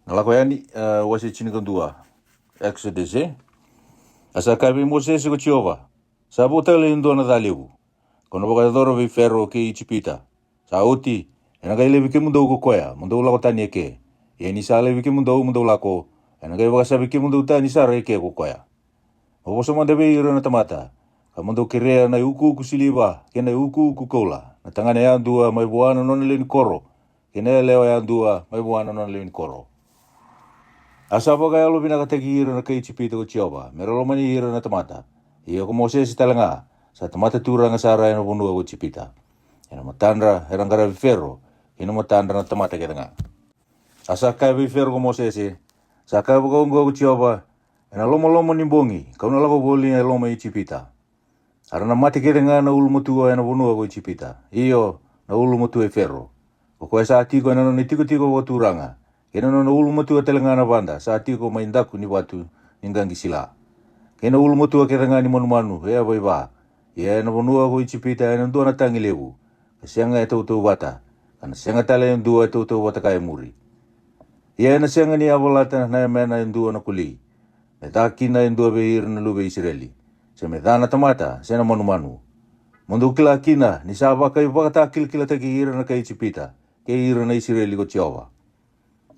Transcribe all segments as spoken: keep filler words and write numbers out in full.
Na Lako Yani, e, wase tinikadua. Exodus, e? A sa kaya vei Mosese ko Jiova, sa vo tale e dua na ca levu, ko na vakayacora vei Fero kei Ijipita. Sa oti, ena qai laivi kemudou ko koya mo dou lako tani eke. Ia ni sa laivi kemudou mo dou lako, ena qai vakasavi kemudou tani sara eke ko koya. Mo vosa mada vei ira na tamata, ka mo dou kerea na iukuuku siliva kei na iukuuku koula, na tagane yadua mai vua na nona lewe ni koro, kei na yalewa yadua mai vua na nona lewe ni koro. A sa vakayalovinakataki ira na kai Ijipita ko Jiova me ra lomani ira na tamata. Ia ko Mosese tale ga sa tamata turaga sara ena vanua ko Ijipita, ena matadra era qaravi Fero, kei na matadra na tamata kece ga. A sa kaya vei Fero ko Mosese, sa kaya vakaoqo ko Jiova, ena lomaloma ni bogi kau na lako voli e loma i Ijipita. A ra na mate kece ga na ulumatua ena vanua ko Ijipita, io, na ulumatua i Fero, ko koya sa tiko ena nona itikotiko vakaturaga, kei na nona ulumatua tale ga na vada sa tiko mai daku ni vatu ni qaqi sila, kei na ulumatua kece ga ni manumanu e yavaiva. Ia ena vanua ko Ijipita ena dua na tagi levu, ka sega e tautauvata, ka na sega tale e dua e tautauvata kaya e muri. Ia ena sega ni yavalata na yamena e dua na koli, me ca kina e dua vei ira na luve i Isireli, se me ca na tamata se na manumanu. Mo dou kila kina ni sa vakaivakatakilakilataki ira na kai Ijipita kei ira na Isireli ko Jiova.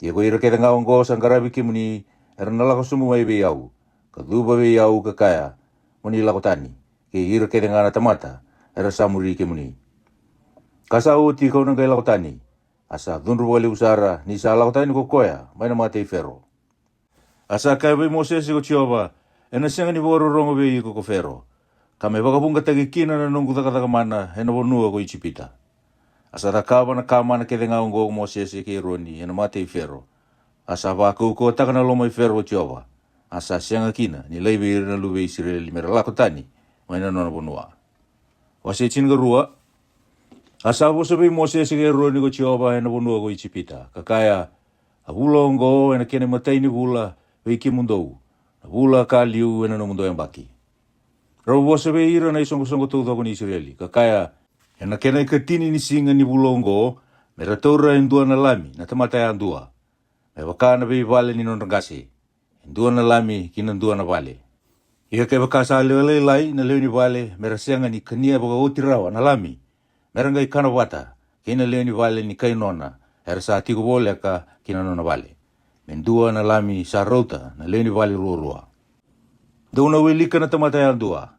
Ia ko ira kece ga oqo sa qaravi kemuni era na lako sobu mai vei au, ka cuva vei au ka kaya, mo ni lako tani, kei ira kece ga na tamata era sa muri kemuni. Ka sa oti kau na qai lako tani. A sa cudru vakalevu sara ni sa lako tani ko koya mai na mata i Fero. A sa kaya vei Mosese ko Jiova, ena sega ni vakarorogo vei iko ko Fero, ka me vakavuqataki kina na noqu cakacaka mana ena vanua ko Ijipita. A sa cakava na ka mana kece ga oqo ko Mosese kei Eroni ena mata i Fero. A sa vakaukauwataka na loma i Fero ko Jiova, a sa sega kina ni laivi ira na luve i Isireli me ra lako tani mai na nona vanua. Wase tinikarua. A sa vosa vei Mosese kei Eroni ko Jiova ena vanua ko Ijipita, ka kaya, a vula oqo ena kena imatai ni vula vei kemudou, na vula ka liu ena nomudou yabaki. Rau vosa vei ira na isoqosoqo taucoko ni Isireli, ka kaya, ena kena ikatini ni siga ni vula oqo, me ra taura e dua na lami na tamata yadua, me vaka na veivale ni nodra qase, e dua na lami ki na dua na vale. Ia kevaka sa lewe lailai na lewe ni vale, me ra sega ni kania vakaoti rawa na lami, me ra qai kana vata kei na lewe ni vale ni kai nona era sa tiko voleka ki na nona vale, me dua na lami sa rauta na lewe ni vale ruarua. Dou na wilika na tamata yadua,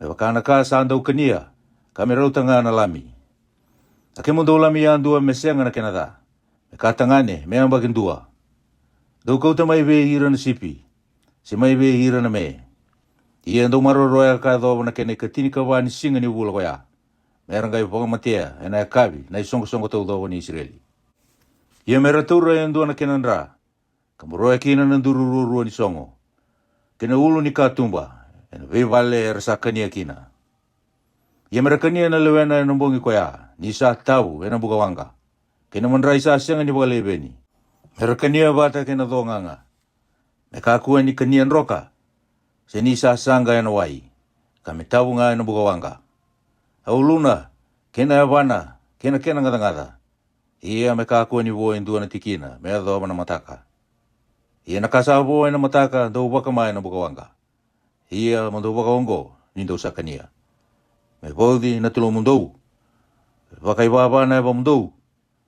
me vaka na ka sa dau kania, ka me rauta ga na lami. A kemudou lami yadua me sega na kena ca, me ka tagane me yabaki dua. Dou kauta mai vei ira na sipi, se mai vei ira na me. Ia dou maroroya ka yacova na kena ikatinikava ni siga ni vula koya, me ra qai vakamatea ena yakavi na isoqosoqo taucoko ni Isireli. Ia me ra taura e dua na kena dra, ka boroya kina na duru ruarua ni sogo, kei na ulu ni katuba, ena veivale era sa kania kina. Ia me ra kania na lewena ena bogi koya ni sa tavu ena bukawaqa, kei na madrai sa sega ni vakaleveni. Me ra kania vata kei na cogaga, me kakua ni kania droka, se ni sa saqa ena wai, ka me tavu ga ena bukawaqa. A uluna, kei na yavana, kei na kena gacagaca. Ia me kakua ni vo e dua na tikina me yacova na mataka. Ia na ka sa vo ena mataka dou vakama ena bukawaqa. Ia mo dou vakaoqo ni dou sa kania. Me vauci na tulomudou, me vakaivava na yavamudou,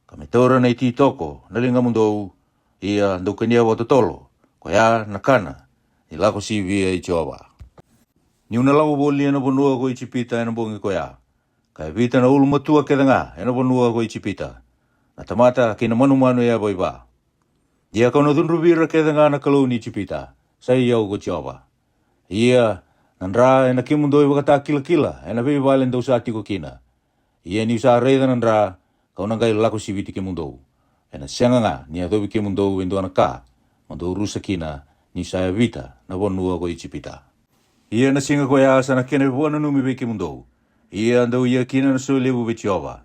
ka me taura na ititoko na ligamudou. Ia dou kania vakatotolo, koya na kana ni lako sivia i Jiova. Niu na lako voli ena vanua ko Ijipita ena bogi koya, ka yavita na ulumatua kece ga ena vanua ko Ijipita, na tamata kei na manumanu e yavaiva. Ia kau na cudruvi ira kece ga na kalou ni Ijipita, sa i au ko Jiova. Ia na dra ena kemudou ivakatakilakila ena veivale dou sa tiko kina. Ia niu sa raica na dra, kau na qai lako siviti kemudou. Ena sega ga ni yacovi kemudou e dua na ka mo dou rusa kina, niu sa yavita na vanua ko Ijipita. Ia na siga koya sa na kena ivakananumi vei kemudou. Ia dou ia kina na solevu vei Jiova.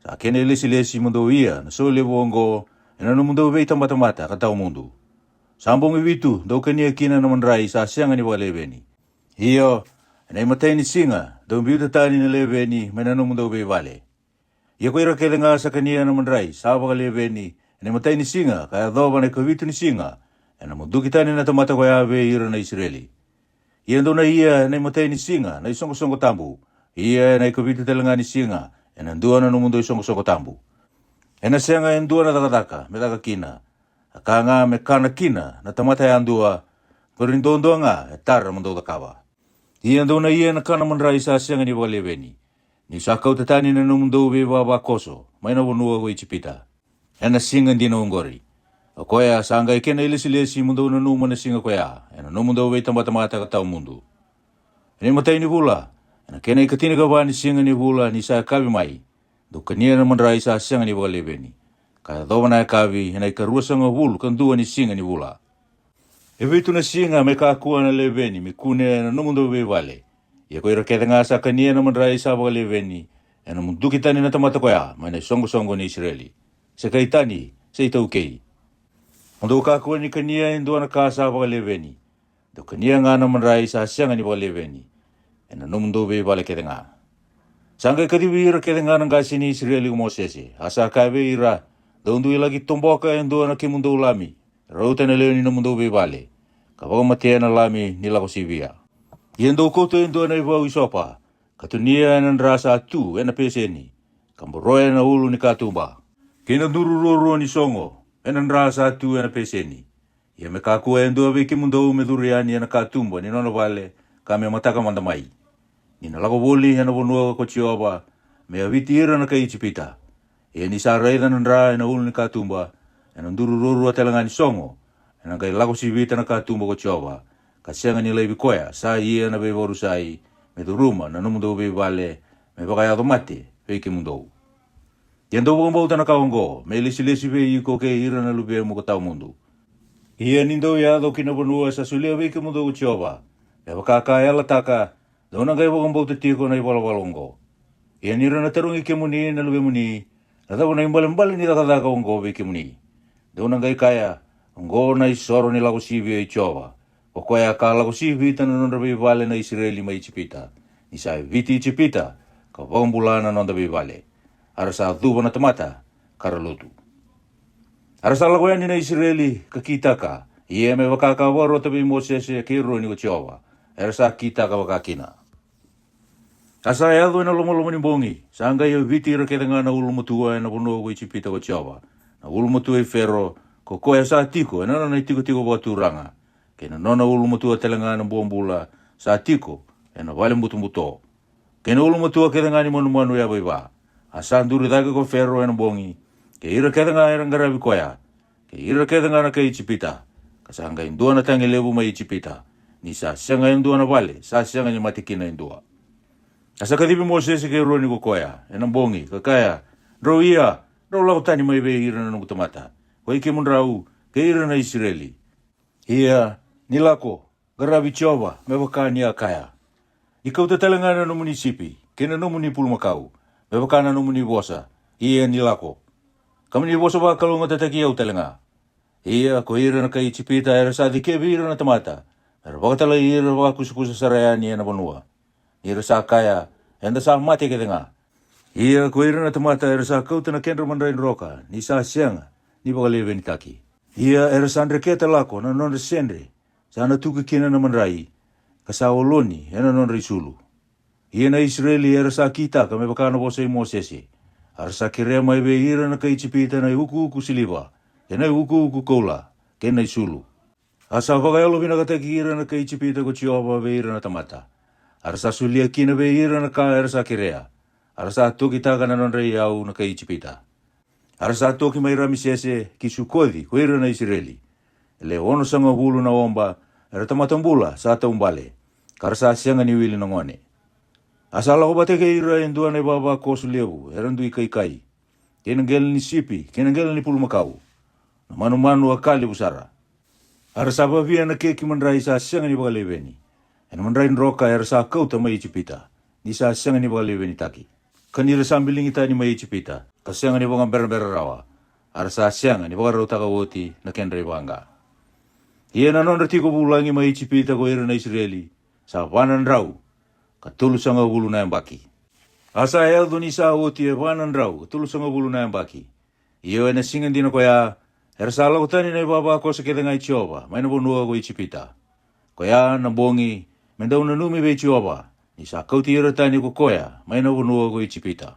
Sa kena ilesilesi mo dou ia na solevu oqo ena nomudou veitabatamata ka tawa mudu. Sa bogi vitu dou kania kina na madrai sa sega ni vakaleveni. Io, ena imatai ni siga dou biuta tani na leveni mai na nomudou veivale. Ia ko ira kece ga sa kania na madrai sa vakaleveni, ena imatai ni siga ka yacova na ikavitu ni siga, ena muduki tani na tamata ko ya vei ira na Isireli. Ia dou na ia ena imatai ni siga na isoqosoqo tabu, ia ena ikavitu tale ga ni siga ena dua na nomudou isoqosoqo tabu. Ena sega e dua na cakacaka me caka kina, a ka ga me kana kina na tamata yadua, qori duadua ga e tara mo dou cakava. Ia dou na ia na kana madrai sa sega ni vakaleveni, ni'u sa kauta tani na nomudou veivavakoso mai na vanua ko Ijipita, ena siga dina oqori. O koya sa qai kena ilesilesi mo dou nanuma na siga ko ya ena nomudou veitabatamata ka tawa mudu. Ena imatai ni vula, ena kena ikatinikava ni siga ni vula ni sa yakavi mai, dou kania na madrai sa sega ni vakaleveni, ka yacova na yakavi ena ikaruasagavulu ka dua ni siga ni vula. E vitu na siga me kakua na leveni me kune ena nomudou veivale. Ia ko ira kece ga sa kania na madrai sa vakaleveni, ena muduki tani na tamata ko ya mai na isoqosoqo ni Isireli, se kai tani se itaukei. Mo dou kakua ni kania e dua na ka sa vakaleveni, dou kania ga na madrai sa sega ni vakaleveni, ena nomudou veivale kece ga. Sa qai kacivi ira kece ga na qase ni Isireli ko Mosese, a sa kaya vei ira, dou dui laki toboka e dua na kemudou lami, rauta na lewe ni nomudou veivale, ka vakamatea na lami ni lako sivia. Ia dou kauta e dua na ivau isopa, ka tunia ena dra sa tu ena peseni, ka boroya na ulu ni katuba, kei na duru ruarua ni sogo ena dra sa tu ena peseni. Ia me kakua e dua vei kemudou me curu yani ena katuba ni nona vale, ka me mataka mada mai, ni na lako voli ena vanua ko Jiova, me yaviti ira na kai Ijipita. Ia ni sa raica na dra ena ulu ni katuba, ena duru ruarua tale ga ni sogo, ena qai lako sivita na katuba ko Jiova, ka sega ni laivi koya sa ia na veivakarusai, me curuma na nomudou veivale, me vakayaco mate vei kemudou. Ia dou vakabauta na ka oqo me ilesilesi vei iko kei ira na luvemu ka tawa mudu. Ia ni dou yaco ki na vanua sa solia vei kemudou ko Jiova, me vaka ka yalataka, dou na qai vakabauta tiko na ivalavala oqo. Ia ni ra na tarogi kemuni na luvemuni, na cava na ibalebale ni cakacaka oqo vei kemuni, dou na qai kaya, oqo na isoro ni lako sivia i Jiova, ko koya ka lako sivita na nodra veivale na Isireli mai Ijipita, ni sa yaviti Ijipita, ka vakabula na noda veivale. A ra sa cuva na tamata, ka ra lutu. A ra sa lako yani na Isireli ka kitaka, ia me vaka ka vakarota vei Mosese kei Eroni ko Jiova, era sa kitaka vakakina. A sa yaco ena lomaloma ni bogi, sa qai yaviti ira kece ga na ulumatua ena vanua ko Ijipita ko Jiova, na ulumatua i Fero, ko koya sa tiko ena nona itikotiko vakaturaga, kei na nona ulumatua tale ga na bobula sa tiko ena vale butobuto, kei na ulumatua kece ga ni manumanu yavaiva. A sa duri cake ko Fero ena bogi, kei ira kece ga era qaravi koya, kei ira kece ga na kai Ijipita, ka sa qai dua na tagi levu mai Ijipita, ni sa sega e dua na vale sa sega ni mate kina e dua. A sa kacivi Mosese kei Eroni ko koya ena bogi, ka kaya, drau ia, drau lako tani mai vei ira na noqu tamata, ko i kemudrau, kei ira na Isireli. Ia, ni lako, qaravi Jiova me vaka ni a kaya. Ni kauta tale ga na nomuni sipi kei na nomuni pulumakau, me vaka na nomuni vosa, ia ni lako, ka mo ni vosa vakalougatataki au tale ga. Ia ko ira na kai Ijipita era sa cikevi ira na tamata, era vakatalai ira vakakusakusa sara yani ena vanua, ni ra sa kaya, eda sa mate kece ga. Ia ko ira na tamata era sa kauta na kedra madrai droka ni sa sega ni vakalevenitaki. Ia era sa dreketa lako na nodra sedre, sa na tuki kina na madrai, ka sa oloni ena nodra isulu. Ia na Isireli era sa kitaka me vaka na vosa i Mosese. A ra sa kerea mai vei ira na kai Ijipita na iukuuku siliva, kei na iukuuku koula, kei na isulu. A sa vakayalovinakataki ira na kai Ijipita ko Jiova vei ira na tamata. A ra sa solia kina vei ira na ka era sa kerea. A ra sa tokitaka na nodra iyau na kai Ijipita. A ra sa toki mai Ramisese ki Sukoci ko ira na Isireli. E le onosagavulu na oba, era tamata bula sa taubale, ka ra sa sega ni wili na gone. A sa lako vata kei ira e dua na ivavakoso levu era dui kaikai, kei na qele ni sipi kei na qele ni pulumakau, na manumanu a ka levu sara. A ra sa vavia na keki madrai sa sega ni vakaleveni, ena madrai droka era sa kauta mai Ijipita, ni sa sega ni vakalevenitaki, ka ni ra sa biligi tani mai Ijipita, ka sega ni vakaberabera rawa. A ra sa sega ni vakarautaka oti na kedra ivaqa. Ia na nodra tiko vulagi mai Ijipita ko ira na Isireli, sa va na drau ka tolusagavulu na yabaki. A sa yaco ni sa oti e va na drau ka tolusagavulu na yabaki, Io, ena siga dina ko ya, era sa lako tani na ivavakoso kece ga i Jiova mai na vanua ko Ijipita. Ko ya na bogi me dau nanumi vei Jiova, ni sa kauti ira tani ko koya mai na vanua ko Ijipita.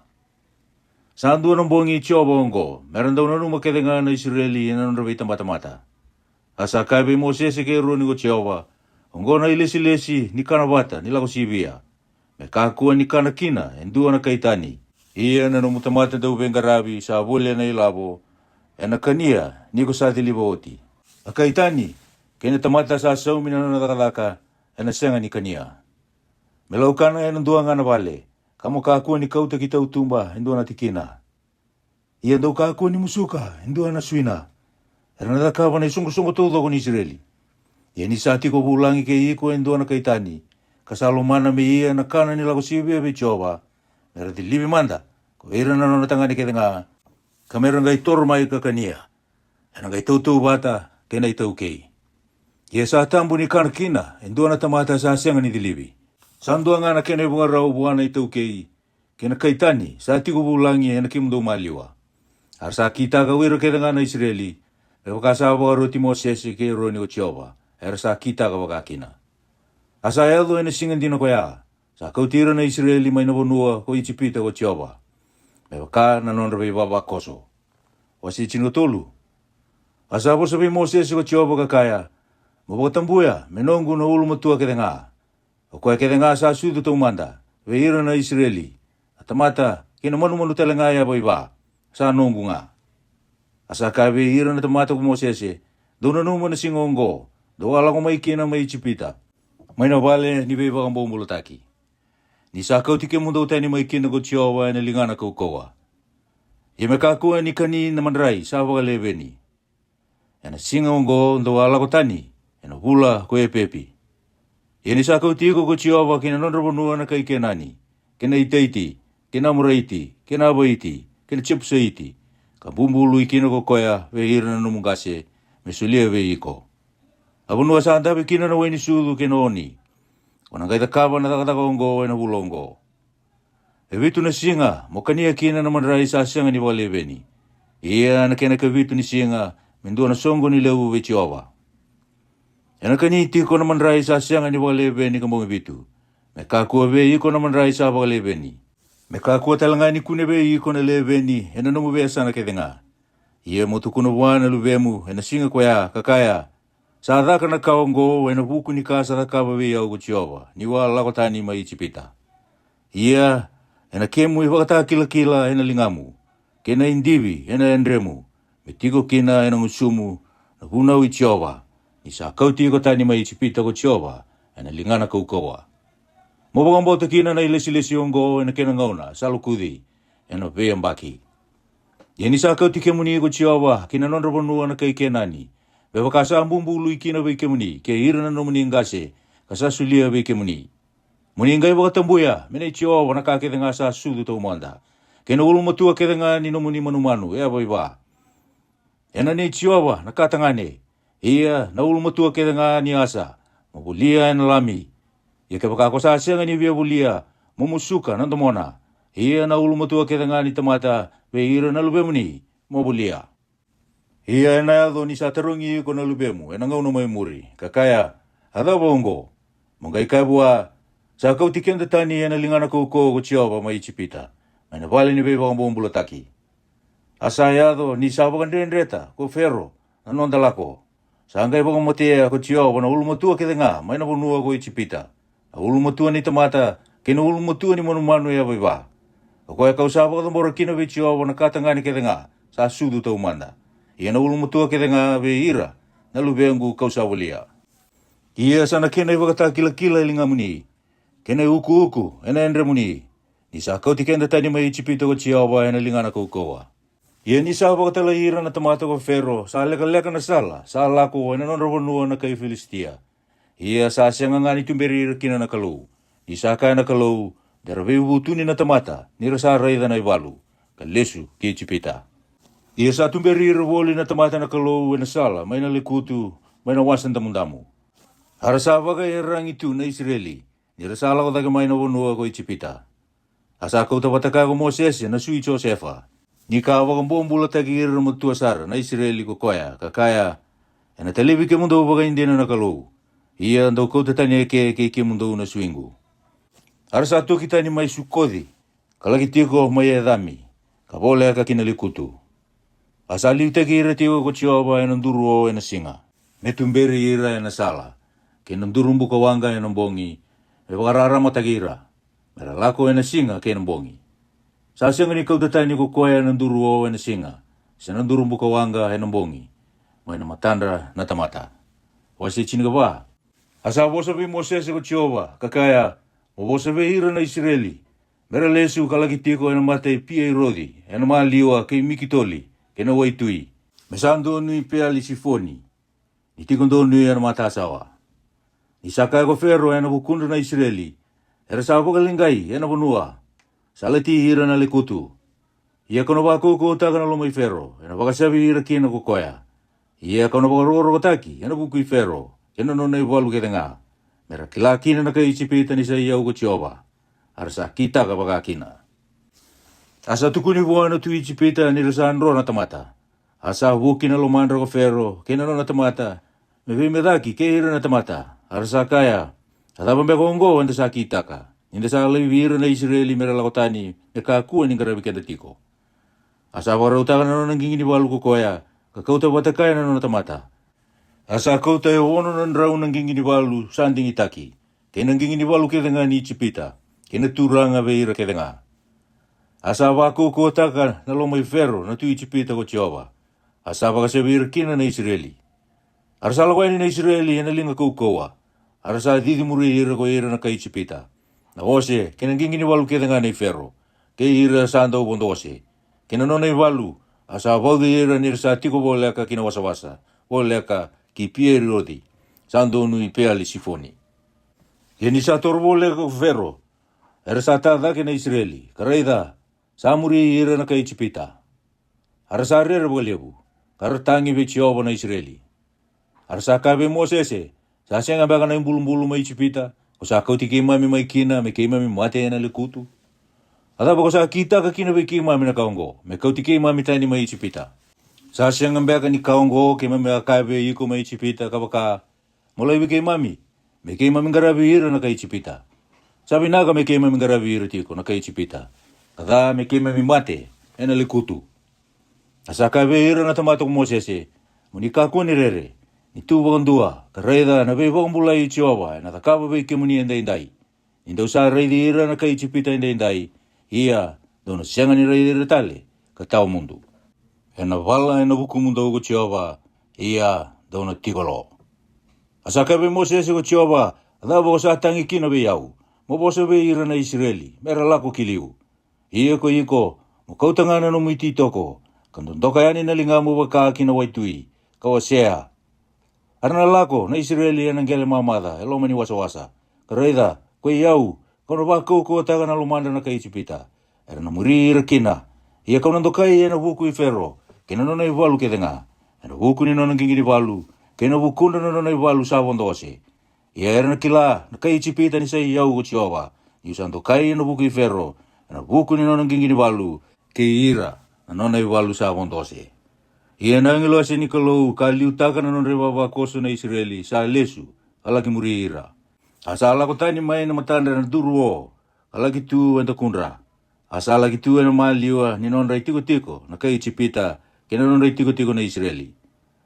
Sa dua na bogi i Jiova oqo, me ra dau nanuma kece ga na Isireli ena nodra veitabatamata. A sa kaya vei Mosese kei Eroni ko Jiova, Oqo na ilesilesi ni kana vata ni lako sivia, me kakua ni kana kina e dua na kai tani. Ia na nomu tamata dauveiqaravi sa voli ena ilavo, ena kania ni ko sa ciliva oti. A kai tani, kei na tamata sa saumi na nona cakacaka, ena sega ni kania. Me laukana ena dua ga na vale, ka mo kakua ni kauta ki tautuba e dua na tikina. Ia dou kakua ni musuka e dua na suina. Era na cakava na isoqosoqo taucoko ni Isireli. Ia ni sa tiko vulagi kei iko e dua na kai tani, ka sa lomana me ia na kana ni lako sivia vei Jiova, me ra cilivi mada ko ira na nona tagane kece ga, ka me ra qai toro mai ka kania, ena qai tautauvata kei na itaukei. Ia sa tabu ni kana kina e dua na tamata sa sega ni cilivi. Sa dua ga na kena ivakarau vua na itaukei kei na kai tani sa tiko vulagi ena kemudou maliwa. A ra sa kitaka o ira kece ga na Isireli, me vaka sa vakaroti Mosese kei Eroni ko Jiova, era sa kitaka vakakina. A sa yaco ena siga dina ko ya, sa kauti ira na Isireli mai na vanua ko Ijipita ko Jiova, me vaka na nodra veivavakoso. Wase tinikatolu. A sa vosa vei Mosese ko Jiova ka kaya, Mo vakatabuya me noqu na ulumatua kece ga, o koya kece ga sa sucu taumada vei ira na Isireli, na tamata kei na manumanu tale ga e yavaiva, sa noqu ga. A sa kaya vei ira na tamata ko Mosese, Dou nanuma na siga oqo, dou a lako mai kina mai Ijipita, mai na vale ni veivakabobulataki, ni sa kauti kemudou tani mai kina ko Jiova ena ligana kaukauwa. Ia me kakua ni kani na madrai sa vakaleveni. Ena siga oqo dou a lako tani, ena vula ko Epepi. Ia ni sa kauti iko ko Jiova ki na nodra vanua na kai Kenani, kei na Itaiti, kei na Amoraiti, kei na Avaiti, kei na Jepusaiti, ka bubului kina ko koya vei ira na nomu qase, me solia vei iko. A vanua sa dave kina na waini sucu kei na oni. Ko na qai cakava na cakacaka oqo ena vula oqo. E vitu na siga mo kania kina na madrai sa sega ni vakaleveni. Ia na kena ikavitu ni siga me dua na soqoni levu vei Jiova. Ena kani tiko na madrai sa sega ni vakaleveni ka bogi vitu. Me kakua vei iko na madrai sa vakaleveni. Me kakua tale ga ni kune vei iko na leveni ena nomu veiyasana kece ga. Ia mo tukuna vua na luvemu ena siga ko ya ka kaya, Sa caka na ka oqo ena vuku ni ka sa cakava vei au ko Jiova ni'u a lako tani mai Ijipita. Ia, ena kemu ivakatakilakila ena ligamu, kei na idivi ena yadremu, me tiko kina ena gusumu na vunau i Jiova, ni sa kauti iko tani mai Ijipita ko Jiova ena ligana kaukauwa. Mo vakabauta kina na ilesilesi oqo ena kena gauna sa lokuci, ena veiyabaki. Ia ni sa kauti kemuni ko Jiova ki na nodra vanua na kai Kenani, me vaka sa bubului kina vei kemuni kei ira na nomuni qase, ka sa solia vei kemuni. Mo ni qai vakatabuya me nei Jiova na ka kece ga sa sucu taumada, kei na ulumatua kece ga ni nomuni manumanu e yavaiva. Ena nei Jiova na ka tagane, ia na ulumatua kece ga ni asa, mo volia ena lami. Ia kevaka ko sa sega ni via volia, mo musuka na domona. Ia na ulumatua kece ga ni tamata vei ira na luvemuni, mo volia. Ia ena yaco ni sa tarogi iko na luvemu ena gauna mai muri, ka kaya, A cava oqo? Mo qai kaya vua, Sa kauti keda tani ena ligana kaukauwa ko Jiova mai Ijipita, mai na vale ni veivakabobulataki. A sa yaco ni sa vakadredreta ko Fero na noda lako, sa qai vakamatea ko Jiova na ulumatua kece ga mai na vanua ko Ijipita, na ulumatua ni tamata kei na ulumatua ni manumanu e yavaiva. O koya ka'u sa vakacabora kina vei Jiova na ka tagane kece ga sa sucu taumada, ia na ulumatua kece ga vei ira na luvequ ka'u sa volia. Ia sa na kena ivakatakilakila e ligamuni, kei na iukuuku ena yadremuni, ni sa kauti keda tani mai Ijipita ko Jiova ena ligana kaukauwa. Ia ni sa vakatalai ira na tamata ko Fero, sa lekaleka na sala sa lako ena nodra vanua na kai Filisitia. Ia sa sega ga ni tuberi ira kina na Kalou, ni sa kaya na Kalou, De ra veivutuni na tamata ni ra sa raica na ivalu, ka lesu ki Ijipita. Ia sa tuberi ira voli na tamata na Kalou ena sala mai na lekutu, mai na Wasa Damudamu. A ra sa vakaiyaragi tu na Isireli, ni ra sa lako cake mai na vanua ko Ijipita. A sa kauta vata kaya ko Mosese na sui Josefa, Ni ka vakabobulataki ira matua sara na Isireli ko koya, ka kaya, "Ena talevi kemudou vakaidina na Kalou, ia dou kauta tani eke kei kemudou na suiqu." A ra sa toki tani mai Sukoci, ka laki tiko mai Ecami, ka voleka ki na lekutu. A sa liutaki ira tiko ko Jiova ena duru o ena siga, me tuberi ira ena sala, kei na duru buka waqa ena bogi, me vakararamataki ira, me ra lako ena siga kei na bogi. Sa sega ni kauta tani ko koya na duru o ena siga, se na duru buka waqa ena bogi, mai na matadra na tamata. Wase tinikava. A sa vosa vei Mosese ko Jiova, ka kaya, "Mo vosa vei ira na Isireli, me ra lesu ka laki tiko ena mata i Piairoci, ena maliwa kei Mikitoli, kei na waitui, me sa donui Peali-sifoni, ni tiko donui ena matasawa. Ni sa kaya ko Fero ena vukudra na Isireli, 'Era sa vakaleqai ena vanua, sa lati ira na lekutu.' Ia kau na vakaukauwataka na loma i Fero, ena vakasavi ira kina ko koya. Ia kau na vakarokorokotaki ena vuku i Fero, kei na nona ivalu kece ga, me ra kila kina na kai Ijipita ni sa i au ko Jiova." A ra sa kitaka vaka kina. A sa tukuni vua na tui Ijipita ni ra sa dro na tamata. A sa vuki na lomadra ko Fero kei na nona tamata, me veimecaki kei ira na tamata. A ra sa kaya, "A cava beka oqo eda sa kitaka, ni da sa laivi ira na Isireli me ra lako tani, me kakua ni qaravi keda tiko?" A sa vakarautaka na nona qiqi ni valu ko koya, ka kauta vata kaya na nona tamata. A sa kauta e ono na drau na qiqi ni valu sa digitaki, kei na qiqi ni valu kece ga ni Ijipita, kei na turaga vei ira kece ga. A sa vakaukauwataka na loma i Fero na tui Ijipita ko Jiova. A sa vakasavi ira kina na Isireli. A ra sa lako yani na Isireli ena liga kaukauwa. A ra sa cicimuri ira ko ira na kai Ijipita, na ose kei na qiqi ni valu kece ga nei Fero, kei ira sa dau vodo ose, kei na nona ivalu. A sa vauci ira ni ra sa tiko voleka ki na wasawasa, voleka ki Piairoci, sa donui Peali-sifoni. Ia ni sa toro voleka ko Fero, era sa ta cake na Isireli, ka raica, sa muri ira na kai Ijipita. A ra sa rere vakalevu, ka ra tagi vei Jiova na Isireli. A ra sa kaya vei Mosese, "Sa sega beka na ibulubulu mai Ijipita, ko sa kauti keimami mai kina me keimami mate ena lekutu? A cava ko sa kitaka kina vei keimami na ka oqo, me kauti keimami tani mai Ijipita? Sa sega beka ni ka oqo keimami a kaya vei iko mai Ijipita, ka vaka, 'Mo laivi keimami, me keimami qaravi ira na kai Ijipita'? Sa vinaka me keimami qaravi ira tiko na kai Ijipita, ka ca me keimami mate ena lekutu." A sa kaya vei ira na tamata ko Mosese, "Mo ni kakua ni rere, ni tu vakadua, ka raica na veivakabulai i Jiova ena cakava vei kemuni edaidai. Ni dou sa raici ira na kai Ijipita edaidai, ia dou na sega ni raici ira tale ka tawa mudu. Ena vala ena vukumudou ko Jiova, ia dou na tiko lo." A sa kaya vei Mosese ko Jiova, "A cava ko sa tagi kina vei au, mo vosa vei ira na Isireli me ra lako ki liu? Ia ko iko, mo kauta ga na nomu ititoko, ka dodoka yani na ligamu vaka ki na waitui, ka wasea. A ra na lako na Isireli ena qele mamaca e loma ni wasawasa, ka raica, ko i au, kau na vakaukauwataka na lomadra na kai Ijipita, era na muri ira kina. Ia kau na dokai ena vuku i Fero kei na nona ivalu kece ga, ena vuku ni nona qiqi ni valu, kei na vukudra na nona ivalu sa vodo ose. Ia era na kila na kai Ijipita ni sa i au ko Jiova, niu sa dokai ena vuku i Fero, ena vuku ni nona qiqi ni valu, kei ira na nona ivalu sa vodo ose." Ia na agilosi ni Kalou ka liutaka na nodra ivavakoso na Isireli sa lesu, ka laki muri ira. A sa lako tani mai na matadra na duru o, ka laki tu e dakudra. A sa laki tu ena maliwa ni nodra itikotiko na kai Ijipita, kei na nodra itikotiko na Isireli.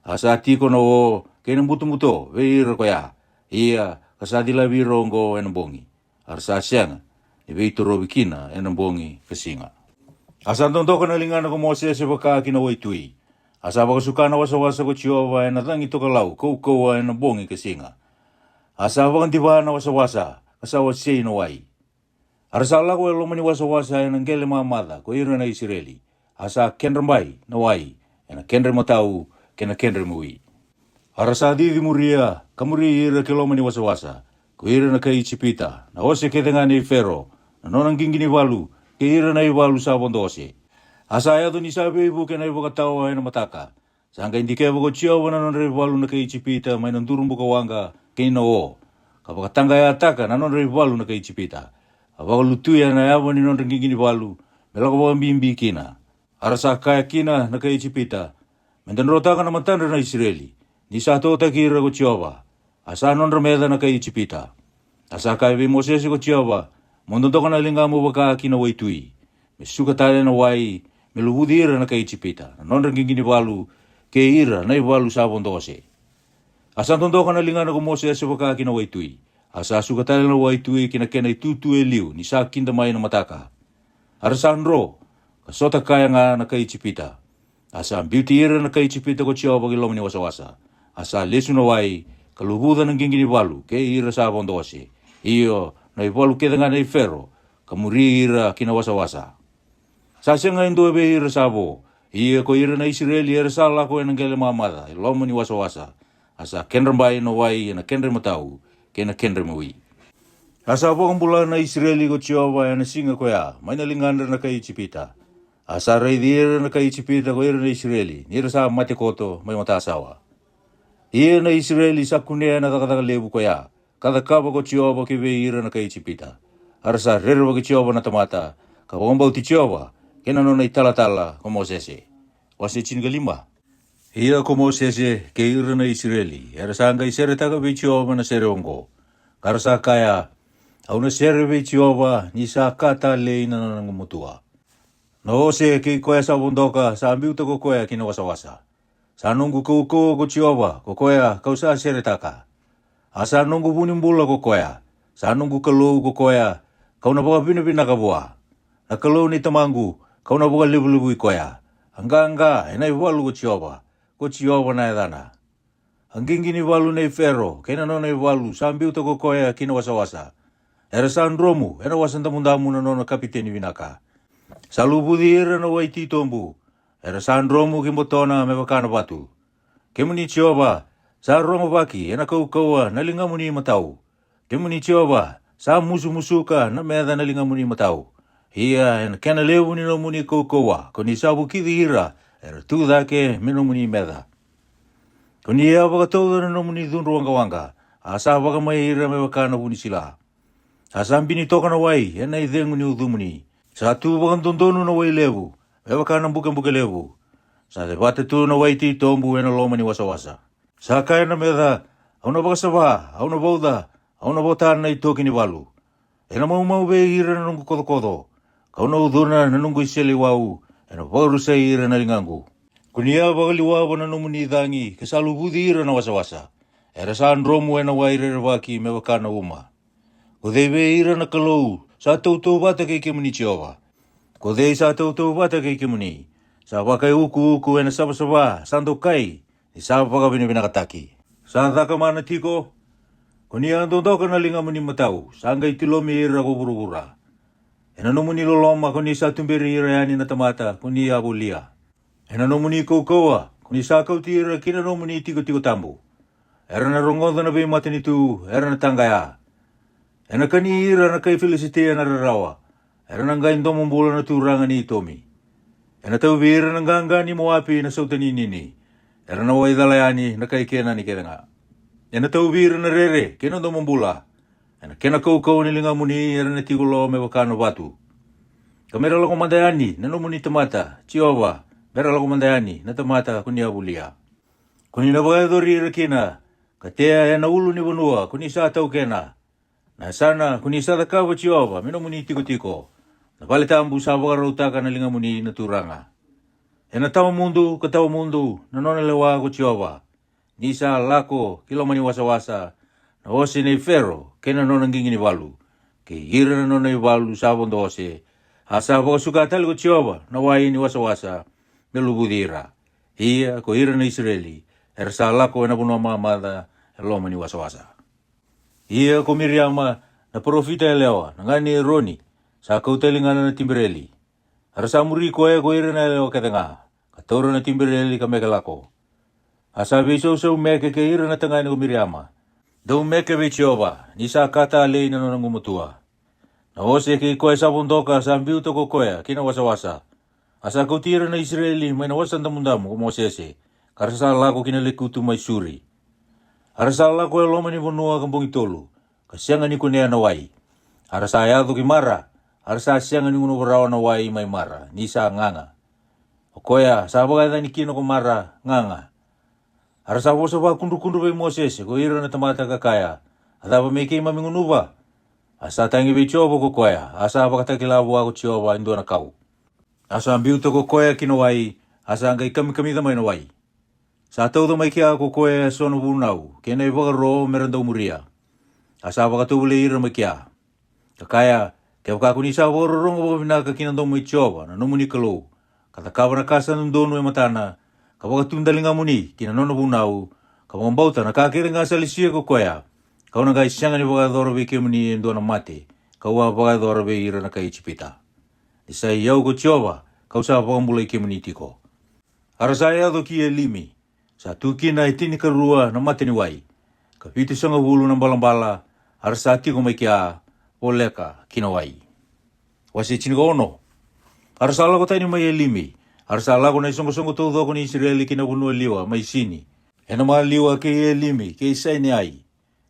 A sa tiko na o kei na butobuto vei ira ko ya. Ia ka sa cilavi ira oqo ena bogi. A ra sa sega ni veitorovi kina ena bogi ka siga. A sa dodoka na ligana ko Mosese vaka ki na waitui. A sa vakasuka na wasawasa ko Jiova ena cagi tokalau kaukauwa ena bogi ka siga. A sa vakadiva na wasawasa, ka sa wasei na wai. A ra sa lako e loma ni wasawasa ena qele mamaca ko ira na Isireli. A sa kedra bai na wai ena kedra matau kei na kedra mui. A ra sa cici muria ka muri ira ki loma ni wasawasa, ko ira na kai Ijipita, na ose kece ga nei Fero, na nona qiqi ni valu, kei ira na ivalu sa vodo ose. A sa yaco ni sa veivuke na ivakatawa ena mataka. Sa qai dikeva ko Jiova na nodra ivalu na kai Ijipita mai na duru buka waqa kei na o, ka vakataqayataka na nodra ivalu na kai Ijipita. A vakalutuya na yava ni nodra qiqi ni valu, me lako vakabibi kina. A ra sa kaya kina na kai Ijipita, "Me da drotaka na matadra na Isireli, ni sa totaki ira ko Jiova." A sa nodra meca na kai Ijipita. A sa kaya vei Mosese ko Jiova, "Mo dodoka na ligamu vaka ki na waitui, me suka tale na wai, me luvuci ira na kai Ijipita na nodra qiqi ni valu, kei ira na ivalu sa vodo ose." A sa dodoka na ligana ko Mosese vaka ki na waitui. A sa suka tale na waitui ki na kena itutu e liu ni sa kida mai na mataka. A ra sa dro, ka sota kaya ga na kai Ijipita. A sa biuti ira na kai Ijipita ko Jiova ki loma ni wasawasa. A sa lesu na wai, ka luvuca na qiqi ni valu kei ira sa vodo ose, io, na ivalu kece ga nei Fero, ka muri ira ki na wasawasa. Sa sega e dua vei ira sa vo, ia ko ira na Isireli era sa lako ena qele mamaca e loma ni wasawasa. A sa kedra bai na wai ena kedra matau, kei na kedra mawi. A sa vakabula na Isireli ko Jiova ena siga koya mai na ligadra na kai Ijipita. A sa raici ira na kai Ijipita ko ira na Isireli ni ra sa mate koto mai matasawa. Ia na Isireli sa kunea na cakacaka levu koya ka cakava ko Jiova ki vei ira na kai Ijipita. A ra sa rerevaki Jiova na tamata, ka vakabauti Jiova kei na nona italatala ko Mosese. Wase tinikalima. Ia ko Mosese kei ira na Isireli era sa qai seretaka vei Jiova na sere oqo, ka ra sa kaya, "Au na sere vei Jiova ni sa ka talei na nona gumatua. Na ose kei koya sa vodoka sa biuta ko koya ki na wasawasa. Sa noqu kaukauwa ko Jiova ko koya kau sa seretaka. A sa noqu vu ni bula ko koya, sa noqu Kalou ko koya kau na vakavinavinaka vua. Na Kalou ni tamaqu, kau na vakalevulevui koya. A qaqa ena ivalu ko Jiova, ko Jiova na yacana. A qiqi ni valu nei Fero kei na nona ivalu sa biuta ko koya ki na wasawasa. Era sa dromu ena wasa damudamu na nona kapiteni vinaka. Sa luvuci ira na wai titobu. Era sa dromu ki botona me vaka na vatu. Kemuni Jiova, sa rogovaki ena kaukauwa na ligamuni matau. Kemuni Jiova, sa musumusuka na meca na ligamuni matau. Ia ena kena levu ni nomuni kaukauwa ko ni sa vukici ira era tu cake me nomuni meca. Ko ni a vakatauca na nomuni cudru waqawaqa, a sa vakamai ira me vaka na vunisila. A sa bini toka na wai ena icegu ni ucumuni. Sa tu vakadodonu na wai levu me vaka na bukebuke levu. Sa cevata tu na wai titobu ena loma ni wasawasa. Sa kaya na meca, "Au na vakasava, au na vauca, au na vota na itoki ni valu. Ena maumau vei ira na noqu kocokoco, kau na ucuna na noqu iseleiwau, ena vakarusai ira na ligaqu." Ko ni a vakaliwava na nomuni cagi ka sa luvuci ira na wasawasa. Era sa dromu ena wai rerevaki me vaka na uma. Ko cei vei ira na Kalou sa tautauvata kei kemuni Jiova? Ko cei sa tautauvata kei kemuni? Sa vakaiukuuku ena savasava sa dokai, ni sa vakavinavinakataki. Sa cakamana tiko. Ko ni a dodoka na ligamuni matau, sa qai tilomi ira ko vuravura. Ena nomuni loloma ko ni sa tuberi ira yani na tamata ko ni a volia. Ena nomuni kaukauwa ko ni sa kauti ira ki na nomuni tikotiko tabu. Era na rogoca na veimatanitu, era na taqaya. Ena kani ira na kai Filisitia na rarawa. Era na qai domobula na turaga ni Itomi. Ena tauvi ira na qaqa ni Moapi na sautaninini. Era na waicala yani na kai Kenani kece ga. Ena tauvi ira na rere kei na domobula. Ena kena kaukauwa ni ligamuni era na tiko lo me vaka na vatu. Ka me ra lako mada yani na nomuni tamata, Jiova, me ra lako mada yani na tamata ko ni a volia. Ko ni na vakayacori ira kina, ka tea ena ulu ni vanua ko ni sa taukena. Na yasana ko ni sa cakava, Jiova, me nomuni tikotiko. Na vale tabu sa vakarautaka na ligamuni na Turaga. Ena tawa mudu ka tawa mudu na nona lewa ko Jiova. Ni sa lako ki loma ni wasawasa na ose nei Fero kei na nona qiqi ni valu, kei ira na nona ivalu sa vodo ose, a sa vakasuka tale ko Jiova na wai ni wasawasa me luvuci ira. Ia ko ira na Isireli era sa lako ena vanua mamaca e loma ni wasawasa. Ia ko Miriama na parofita yalewa, na gane i Eroni, sa kauta e ligana na tibereli. Era sa muri koya ko ira na yalewa kece ga, ka taura na tibereli ka meke lako. A sa veisausau meke kei ira na tagane ko Miriama, "Dou meke vei Jiova, ni sa ka talei na nona gumatua." Na ose kei koya sa vodoka sa biuta ko koya ki na wasawasa. A sa kauti ira na Isireli mai na wasa damudamu ko Mosese, ka ra sa lako ki na lekutu mai Suri. A ra sa lako e loma ni vanua ka bogi tolu, ka sega ni kunea na wai. A ra sa yaco ki Mara, a ra sa sega ni gunuva rawa na wai mai Mara ni sa gaga. O koya sa vakayacani kina ko Mara, gaga. A ra sa vosa vakudrukudru vei Mosese ko ira na tamata ka kaya, "A cava me keimami gunuva?" A sa tagi vei Jiova ko koya, a sa vakatakila vua ko Jiova e dua na kau. A sa biuta ko koya ki na wai, a sa qai kamikamica mai na wai. Sa tauca mai kea ko koya e so na vunau kei na ivakaro me ra dau muria. A sa vakatovolei ira mai kea, ka kaya, "Kevaka ko ni sa vakarorogo vakavinaka ki na domo i Jiova na nomuni Kalou, ka cakava na ka sa dodonu e matana, ka vakatudaligamuni ki na nona vunau, ka vakabauta na ka kece ga sa lesia ko koya, ka'u na qai sega ni vakayacora vei kemuni e dua na mate ka'u a vakayacora vei ira na kai Ijipita. Ni sa i au ko Jiova ka'u sa vakabulai kemuni tiko." A ra sa yaco ki Elimi, sa tu kina e tinikarua na mata ni wai, ka vitusagavulu na balabala, a ra sa tiko mai kea, voleka ki na wai. Wase tinikaono. A ra sa lako tani mai Elimi, a ra sa lako na isoqosoqo taucoko ni Isireli ki na vanua liwa mai Sini, e na maliwa kei Elimi kei Saineai,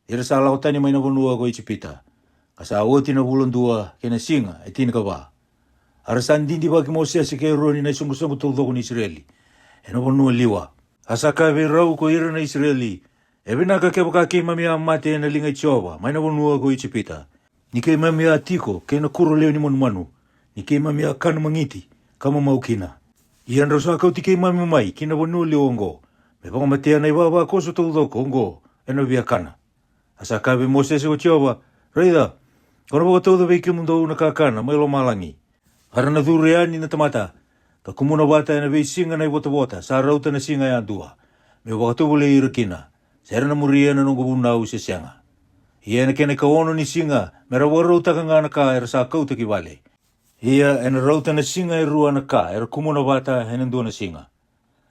ni ra sa lako tani mai na vanua ko Ijipita, ka sa oti na vula dua kei na siga e tinikava. A ra sa didivaki Mosese kei Eroni na isoqosoqo taucoko ni Isireli e na vanua liwa. A sa kaya vei rau ko ira na Isireli, "E vinaka kevaka keimami a mate e na liga i Jiova mai na vanua ko Ijipita, ni keimami a tiko kei na kuro lewe ni manumanu, ni keimami a kana magiti ka mamau kina. Ia drau sa kauti keimami mai ki na vanua liwa oqo, me vakamatea na ivavakoso taucoko oqo e na viakana." A sa kaya vei Mosese ko Jiova, "Raica, ko na vakatauca vei kemudou na kakana mai lomalagi. A ra na curu yani na tamata, ka kumuna vata e na veisiga na ivotavota sa rauta na siga yadua, me'u vakatovolei ira kina, se ra na muria na noqu vunau se sega. Ia e na kena ikaono ni siga me ra vakarautaka ga na ka era sa kauta ki vale. Ia e na rauta na siga e rua na ka era kumuna vata e na dua na siga."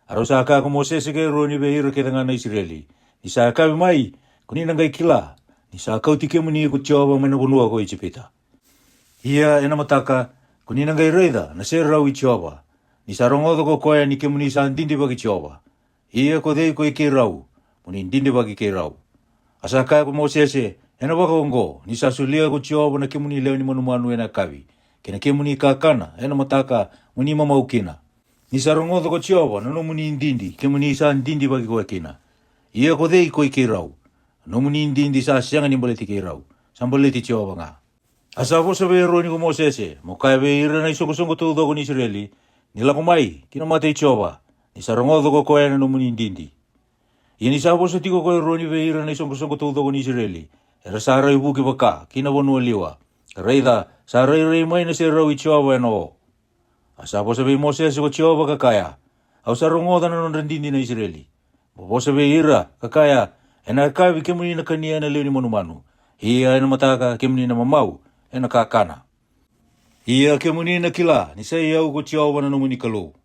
A rau sa kaya ko Mosese kei Eroni vei ira kece ga na Isireli, "Ni sa yakavi mai, ko ni na qai kila ni sa kauti kemuni ko Jiova mai na vanua ko Ijipita. Ia e na mataka, ko ni na qai raica na serau i Jiova, ni sa rogoca ko koya ni kemuni sa didivaki Jiova. Ia ko cei ko i keirau, mo ni didivaki keirau?" A sa kaya ko Mosese, "E na vaka oqo, ni sa solia ko Jiova na kemuni lewe ni manumanu e na yakavi, kei na kemuni kakana e na mataka, mo ni mamau kina. Ni sa rogoca ko Jiova na nomuni didi kemuni sa didivaki koya kina. Ia ko cei ko i keirau? Na nomuni didi sa sega ni baleti keirau, sa baleti Jiova ga." A sa vosa vei Eroni ko Mosese, "Mo kaya vei ira na isoqosoqo taucoko ni Isireli, 'Ni lako mai ki na mata i Jiova, ni sa rogoca ko koya na nomuni didi.'" Ia ni sa vosa tiko ko Eroni vei ira na isoqosoqo taucoko ni Isireli, era sa raivuki vaka ki na vanua liwa, ka raica, sa rairai mai na serau i Jiova e na o. A sa vosa vei Mosese ko Jiova ka kaya, "Au sa rogoca na nodra didi na Isireli. Mo vosa vei ira ka kaya, 'E na yakavi kemuni na kania na lewe ni manumanu, ia e na mataka kemuni na mamau e na kakana. Ia kemuni na kila ni sa i au ko Jiova na nomuni Kalou.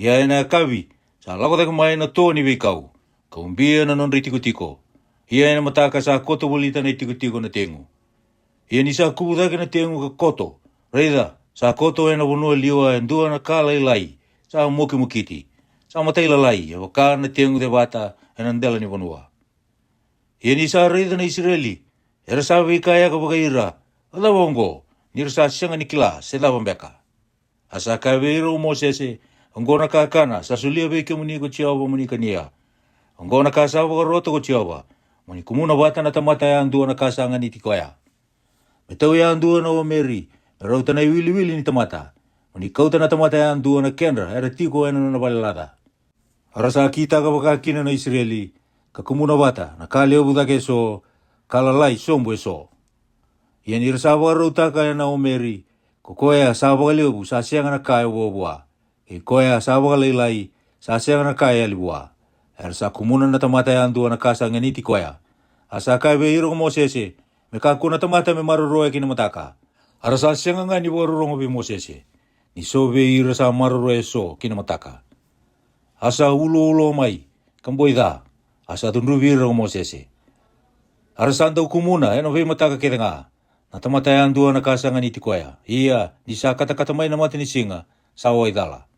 Ia e na yakavi sa lako cake mai na to ni veikau, ka ubia na nodra itikotiko. Ia e na mataka sa koto volita na itikotiko na tegu. Ia ni sa kuvu cake na tegu ka koto, raica, sa koto e na vanua liwa e dua na ka lailai, sa mokimokiti, sa matailalai e vaka na tegu cevata e na dela ni vanua.' Ia ni sa raica na Isireli, era sa veikayaka vakai ira, 'A cava oqo?' ni ra sa sega ni kila se cava beka. A sa kaya vei ira ko Mosese, 'Oqo na kakana sa solia vei kemuni ko Jiova mo ni kania. Oqo na ka sa vakarota ko Jiova, mo ni kumuna vata na tamata yadua na ka sa ganiti koya. Me tau yadua na omeri, me rauta na iwiliwili ni tamata. Mo ni kauta na tamata yadua na kedra era tiko e na nona vale laca.' A ra sa kitaka vaka kina na Isireli, ka kumuna vata na ka levu cake e so, ka lalai sobu e so. Ia ni ra sa vakarautaka e na omeri, ko koya sa vakalevu sa sega na ka e vuavua, kei koya sa vakalailai sa sega na ka e yali vua. Era sa kumuna na tamata yadua na ka sa ganiti koya. A sa kaya vei ira ko Mosese, 'Me kakua na tamata me maroroya ki na mataka.' A ra sa sega ga ni vakarorogo vei Mosese, ni so vei ira sa maroroya e so ki na mataka. A sa uloulo mai, ka boi ca, a sa cudruvi ira ko Mosese. A ra sa dau kumuna e na veimataka kece ga na tamata yadua na ka sa ganiti koya. Ia ni sa katakata mai na mata ni siga, sa waicala.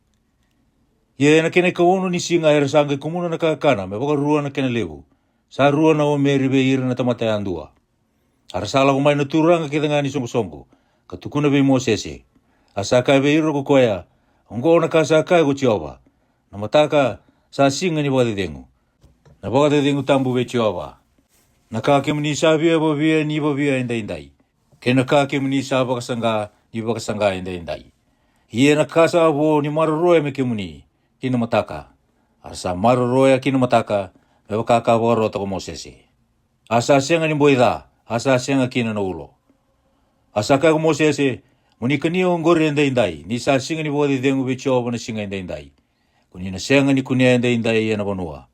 Ia e na kena ikaono ni siga era sa qai kumuna na kakana me vakarua na kena levu, sa rua na omeri vei ira na tamata yadua. A ra sa lako mai na turaga kece ga ni soqosoqo, ka tukuna vei Mosese. A sa kaya vei ira ko koya, Oqo na ka sa kaya ko Jiova: Na mataka sa siga ni vakacecegu, na vakacecegu tabu vei Jiova. Na ka kemuni sa via vavia ni vavia edaidai, kei na ka kemuni sa vakasaqa ni vakasaqa edaidai. Ia na ka sa vo ni maroroya me kemuni ki na mataka, a ra sa maroroya ki na mataka, me vaka ka vakarota ko Mosese. A sa sega ni boi ca, a sa sega kina na ulo. A sa kaya ko Mosese: Mo ni kania oqori edaidai, ni sa siga ni vakacecegu vei Jiova na siga edaidai. Ko ni na sega ni kunea edaidai e na vanua.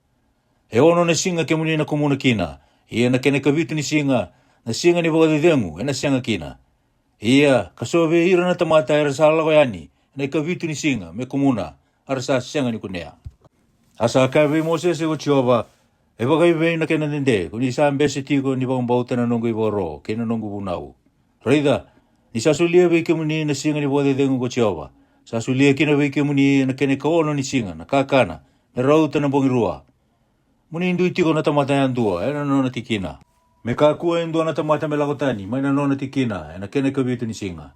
E ono na siga kemuni na kumuna kina, ia na kena ikavitu ni siga, na siga ni vakacecegu, e na sega kina. Ia ka so vei ira na tamata era sa lako yani e na ikavitu ni siga me kumuna, a ra sa sega ni kunea. A sa kaya vei Mosese ko Jiova: E vakaevei na kena dede ko ni sa bese tiko ni vakabauta na noqu ivakaro kei na noqu vunau? Raica, ni sa solia vei kemuni na siga ni vakacecegu ko Jiova, sa solia kina vei kemuni e na kena ikaono ni siga na kakana me rauta na bogi rua. Mo ni dui tiko na tamata yadua e na nona tikina, me kakua e dua na tamata me lako tani mai na nona tikina e na kena ikavitu ni siga.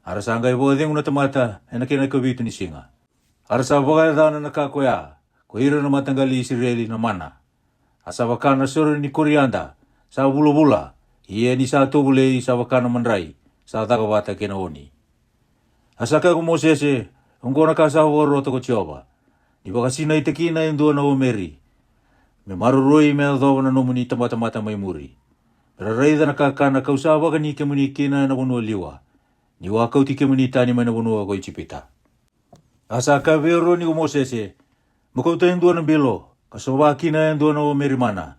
A ra sa qai vakacegu na tamata e na kena ikavitu ni siga. A ra sa vakayacana na ka koya ko ira na mataqali i Isireli na mana. A sa vaka na sore ni koriada sa vulavula, ia ni sa tovolei sa vaka na madrai sa caka vata kei na oni. A sa kaya ko Mosese: Oqo na ka sa vakarota ko Jiova: Ni vakasinaita kina e dua na omeri, me maroroi me yacova na nomuni tabatamata mai muri, me ra raica na kakana ka'u sa vakani kemuni kina e na vanua liwa, ni'u a kauti kemuni tani mai na vanua ko Ijipita. A sa kaya vei Eroni ko Mosese: Mo kauta e dua na bilo, ka sova kina e dua na omeri mana,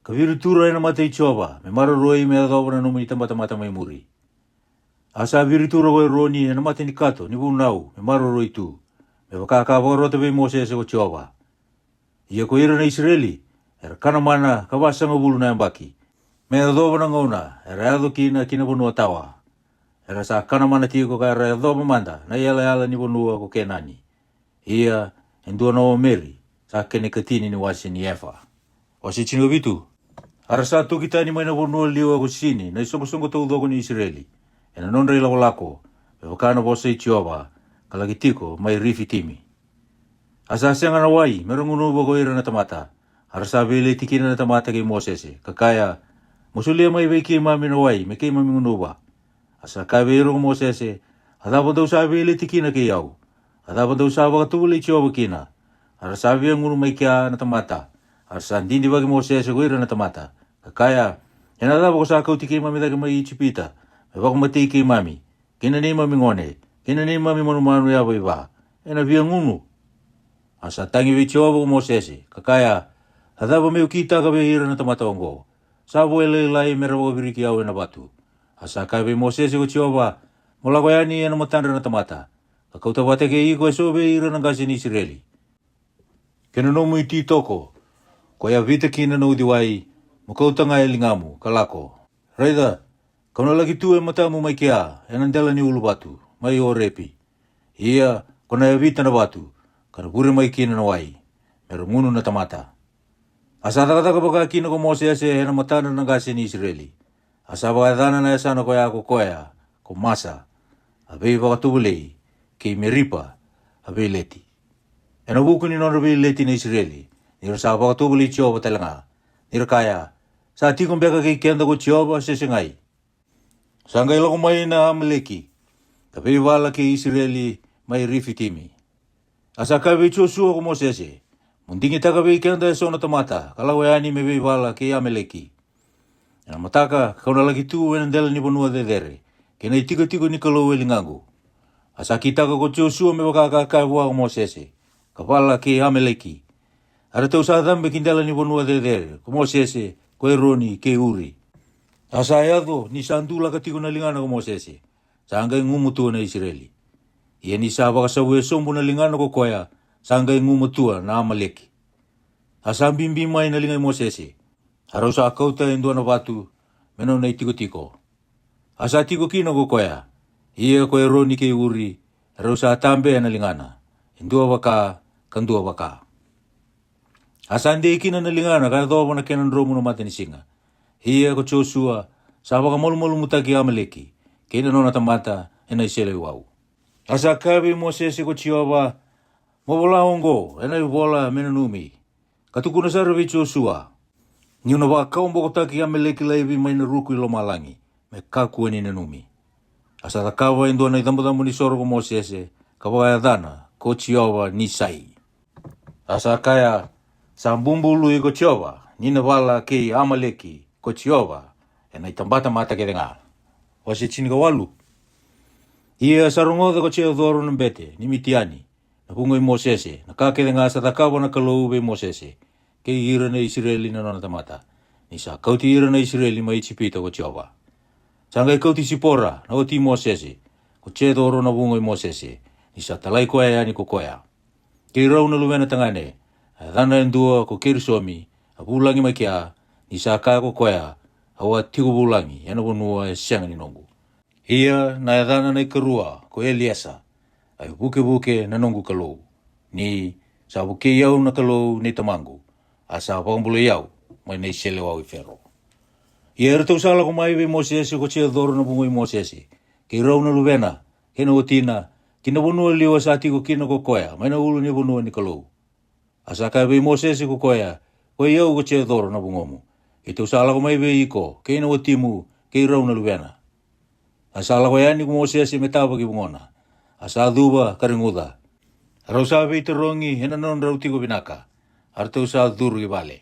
ka viritura e na mata i Jiova, me maroroi me yacova na nomuni tabatamata mai muri. A sa viritura ko Eroni e na mata ni kato ni vunau me maroroi tu, me vaka ka vakarota vei Mosese ko Jiova. Ia ko ira na Isireli era kana mana ka vasagavulu na yabaki, me yacova na gauna era yaco kina ki na vanua tawa. Era sa kana mana tiko ka ra yacova mada na iyalayala ni vanua ko Kenani, ia e dua na omeri sa kena ikatini ni wase ni efa. Wase tinikavitu. A ra sa toki tani mai na vanua liwa ko Sini na isoqosoqo taucoko ni Isireli e na nodra ilakolako, me vaka na vosa i Jiova, ka laki tiko mai Rifitimi. A sa sega na wai me ra gunuva ko ira na tamata. A ra sa veileti kina na tamata kei Mosese, ka kaya: Mo solia mai vei keimami na wai me keimami gunuva. A sa kaya vei ira ko Mosese: A cava dou sa veileti kina kei au? A cava dou sa vakatovolei Jiova kina? A ra sa via gunu mai kea na tamata. A ra sa didivaki Mosese ko ira na tamata, ka kaya: E na cava ko sa kauti keimami cake mai Ijipita me vakamatei keimami, kei na neimami gone, kei na neimami manumanu yavaiva, e na via gunu? A sa tagi vei Jiova ko Mosese, ka kaya: A cava me'u kitaka vei ira na tamata oqo? Sa vo e lailai me ra vakaviriki au e na vatu. A sa kaya vei Mosese ko Jiova: Mo lako yani e na matadra na tamata, ka kauta vata kei iko e so vei ira na qase ni Isireli, kei na nomu ititoko ko yavita kina na uciwai, mo kauta ga e ligamu, ka lako. Raica, ka'u na laki tu e matamu mai kea e na dela ni uluvatu mai Orepi. Ia ko na yavita na vatu, ka na vure mai kina na wai, me ra gunu na tamata. A sa cakacaka vaka kina ko Mosese e na matadra na qase ni Isireli. A sa vakayacana na yasana koya ko koya ko Masa, a veivakatovolei, kei Meripa, a veileti, e na vuku ni nodra veileti na Isireli, ni ra sa vakatovolei Jiova tale ga, ni ra kaya: Sa tiko beka kei keda ko Jiova se segai? Sa qai lako mai na Amaleki ka veivala kei Isireli mai Rifitimi. A sa kaya vei Josua ko Mosese: Mo digitaka vei keda e so na tamata ka lako yani me veivala kei Amaleki. E na mataka ka'u na laki tu e na dela ni vanua cecere, kei na itikotiko ni Kalou e ligaqu. A sa kitaka ko Josua me vaka ka kaya vua ko Mosese, ka vala kei Amaleki. A ratou sa cabe ki dela ni vanua cecere ko Mosese, ko Eroni, kei Uri. A sa yaco ni sa dulaka tiko na ligana ko Mosese, sa qai gumatua na Isireli. Ia ni sa vakasavui sobu na ligana ko koya, sa qai gumatua na Amaleki. A sa bibi mai na liga i Mosese, a rau sa kauta e dua na vatu me nona itikotiko. A sa tiko kina ko koya, ia ko Eroni kei Uri, e rau sa tabea na ligana, e dua vaka ka dua vaka. A sa dei kina na ligana ka yacova na kena dromu na matanisiga. Ia ko Josua sa vakamalumalumutaki Amaleki kei na nona tamata e nai seleiwau. A sa kaya vei Mosese ko Jiova, mo vola oqo ena ivola me nanumi, ka tukuna sara vei Josua, niu na vakawabokotaki Amaleki laivi mai na ruku i lomalagi, me kakua ni nanumi. A sa cakava e dua na icabocabo ni soro ko Mosese, ka vakayacana ko Jiova Nisai. A sa kaya, sa bubului ko Jiova ni na vala kei Amaleki ko Jiova ena itabata mata kece ga. Wase tinikawalu. Ia sa rogoca ko Jecoro na bete ni Mitiani, na vugo i Mosese, na ka kece ga sa cakava na Kalou vei Mosese kei ira na Isireli na nona tamata, ni sa kauti ira na Isireli mai Ijipita ko Jiova. Sa qai kauti Sipora na wati i Mosese, ko Jecoro na vugo i Mosese, ni sa talai koya yani ko koya, kei rau na luvena tagane, a yacana e dua ko Kerisomi, a vulagi mai kea, ni sa kaya ko koya, au a tiko vulagi ena vanua e sega ni noqu. Ia na yacana na ikarua ko Eliesa, a ivukevuke na noqu Kalou, ni sa vukei au na Kalou nei tamaqu, a sa vakabulai au mai na iseleiwau i Fero. Ia eratou sa lako mai vei Mosese ko Jecoro na vugo i Mosese, kei rau na luvena, kei na watina, ki na vanua liwa sa tiko kina ko koya mai na ulu ni vanua ni Kalou. A sa kaya vei Mosese ko koya, koi au ko Jecoro na vugomu, keitou sa lako mai vei iko kei na watimu kei rau na luvena. A sa lako yani ko Mosese me tava ki vugona, a sa cuva ka reguca. A rau sa veitarogi ena nodrau tiko vinaka, a ratou sa curu i vale.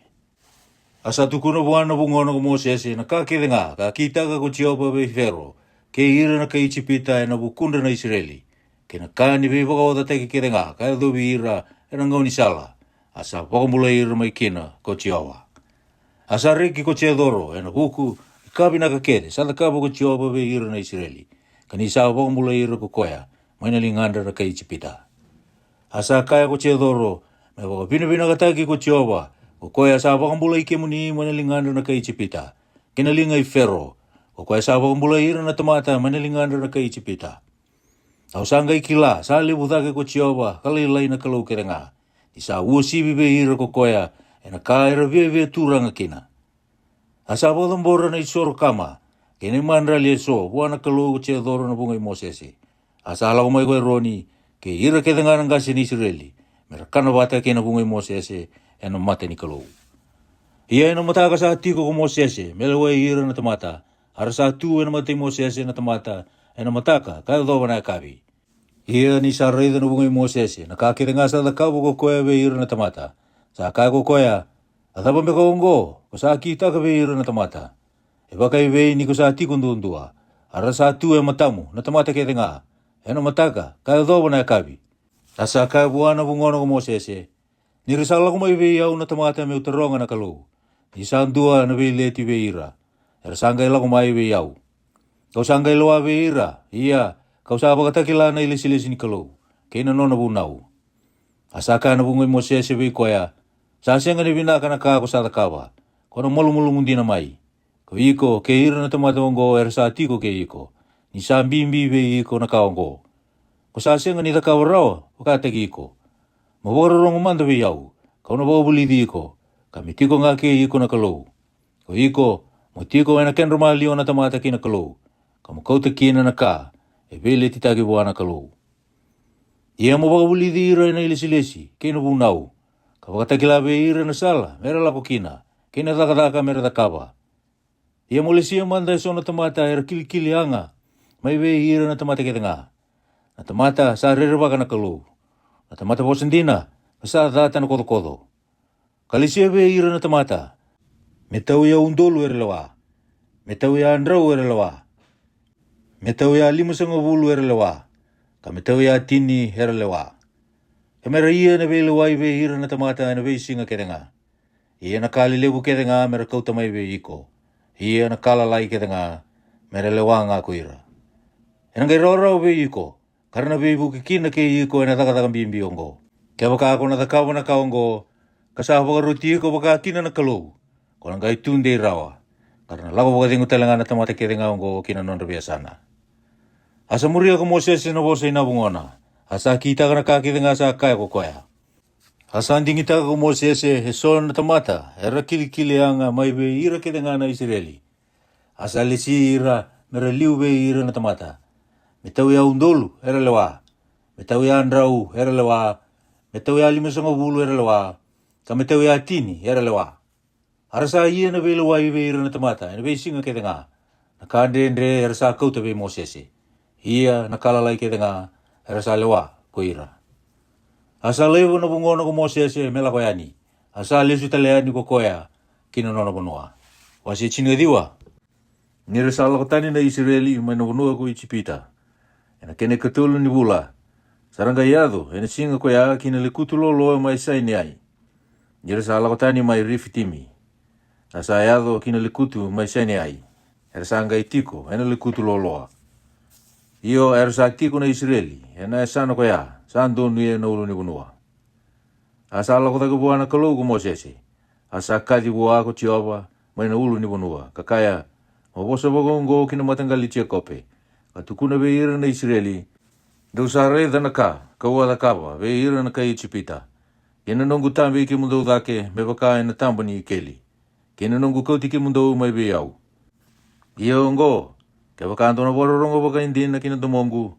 A sa tukuna vua na vugona ko Mosese na ka kece ga ka kitaka ko Jiova vei Fero kei ira na kai Ijipita ena vukudra na Isireli, kei na ka ni veivakaocataki kece ga ka yacovi ira ena gaunisala, a sa vakabulai ira mai kina ko Jiova. A sa reki ko Jecoro ena vuku ni ka vinaka kece sa cakava ko Jiova vei ira na Isireli, ka ni sa vakabulai ira ko koya mai na ligadra na kai Ijipita. A sa kaya ko Jecoro, me vakavinavinakataki ko Jiova, ko koya sa vakabulai kemuni mai na ligadra na kai Ijipita, kei na liga i Fero, ko koya sa vakabulai ira na tamata mai na ligadra na kai Ijipita. Au sa qai kila sa levu cake ko Jiova ka lailai na Kalou kece ga, ni sa uasivi vei ira ko koya ena ka era viavia turaga kina. A sa vakacabora na isoro kama kei na imadrali eso vua na Kalou ko Jecoro na vugo i Mosese. A sa lako mai ko Eroni kei ira kece ga na qase ni Isireli, me ra kana vata kei na vugo i Mosese ena mata ni Kalou. Ia ena mataka sa tiko ko Mosese me lewai ira na tamata, a ra sa tu ena mata i Mosese na tamata ena mataka ka yacova na yakavi. Ia ni sa raica na vugo i Mosese na ka kece ga sa cakava ko koya vei ira na tamata, sa kaya ko koya, a cava beka oqo ko sa kitaka vei ira na tamata? E vakaevei ni ko sa tiko duadua, a ra sa tu e matamu na tamata kece ga ena mataka ka yacova na yakavi? A sa kaya vua na vugona ko Mosese, ni ra sa lako mai vei au na tamata meu taroga na Kalou, ni sa dua na veileti vei ira, era sa qai lako mai vei au. Kau sa qai lewa vei ira, ia kau sa vakatakila na ilesilesi ni Kalou kei na nona vunau. A sa kaya na vugo i Mosese vei koya, sa sega ni vinaka na ka ko sa cakava, ko na malumalumu dina mai. Ko iko kei ira na tamata oqo era sa tiko kei iko, ni sa bibi vei iko na ka oqo. Ko sa sega ni cakava rawa vakataki iko. Mo vakarorogo mada vei au, kau na vakavulici iko, ka me tiko ga kei iko na Kalou. Ko iko, mo tiko ena kedra maliwa na tamata kei na Kalou, ka mo kauta kina na ka e veiletitaki vua na Kalou. Ia mo vakavulici ira ena ilesilesi kei na vunau, ka vakatakila vei ira na sala me ra lako kina, kei na cakacaka me ra cakava. Ia mo lesia mada eso na tamata era kilikili yaga mai vei ira na tamata kece ga, na tamata sa rerevaka na Kalou, na tamata vosa dina, ka sa cata na kocokoco. Ka lesia vei ira na tamata, me tauya udolu era lewa, me tauya drau era lewa, me tauya limasagavulu era lewa, ka me tauya tini era lewa. Ka me ra ia na veilewai vei ira na tamata ena veisiga kece ga. Ia na ka lelevu kece ga me ra kauta mai vei iko, ia na ka lalai kece ga me ra lewa ga ko ira. Ena qai rawarawa vei iko, ka ra na veivuke kina kei iko ena cakacaka bibi oqo. Kevaka ko na cakava na ka oqo, ka sa vakaroti iko vaka kina na Kalou, ko na qai tu dei rawa, ka ra na lako vakacegu tale ga na tamata kece ga oqo ki na nodra veiyasana. A sa muria ko Mosese na vosa i na vugona, a sa kitaka na ka kece ga sa kaya ko koya. A sa digitaka ko Mosese eso na tamata era kilikili yaga mai vei ira kece ga na Isireli. A sa lesi ira me ra liu vei ira na tamata, me tauya udolu era lewa, me tauyadrau era lewa, me tauya limasagavulu era lewa, ka me tauya tini era lewa. A ra sa ia na veilewai vei ira na tamata e na veisiga kece ga, na ka dredre era sa kauta vei Mosese, ia na ka lalai kece ga era sa lewa ko ira. A sa laiva na vugona ko Mosese me lako yani, a sa lesu tale yani ko koya ki na nona vanua. Wase tinikaciwa. Ni ra sa lako tani na Isireli mai na vanua ko Ijipita, e na kena ikatolu ni vula, sa ra qai yaco e na siga ko ya ki na lekutu loloa mai Saineai. Ni ra sa lako tani mai Rifitimi, a sa yaco ki na lekutu mai Saineai, era sa qai tiko e na lekutu loloa. Io, era sa tiko na Isireli e na yasana ko ya sa donuya na ulunivanua. A sa lako cake vua na Kalou ko Mosese, a sa kaci vua ko Jiova mai na ulunivanua, ka kaya, Mo vosa vakaoqo ki na mataqali i Jekope, ka tukuna vei ira na Isireli, Dou sa raica na ka ka'u a cakava vei ira na kai Ijipita, kei na noqu tabi kemudou cake me vaka e na taba ni ikeli, kei na noqu kauti kemudou mai vei au. Ia oqo, kevaka dou na vakarorogo vakaidina ki na domoqu,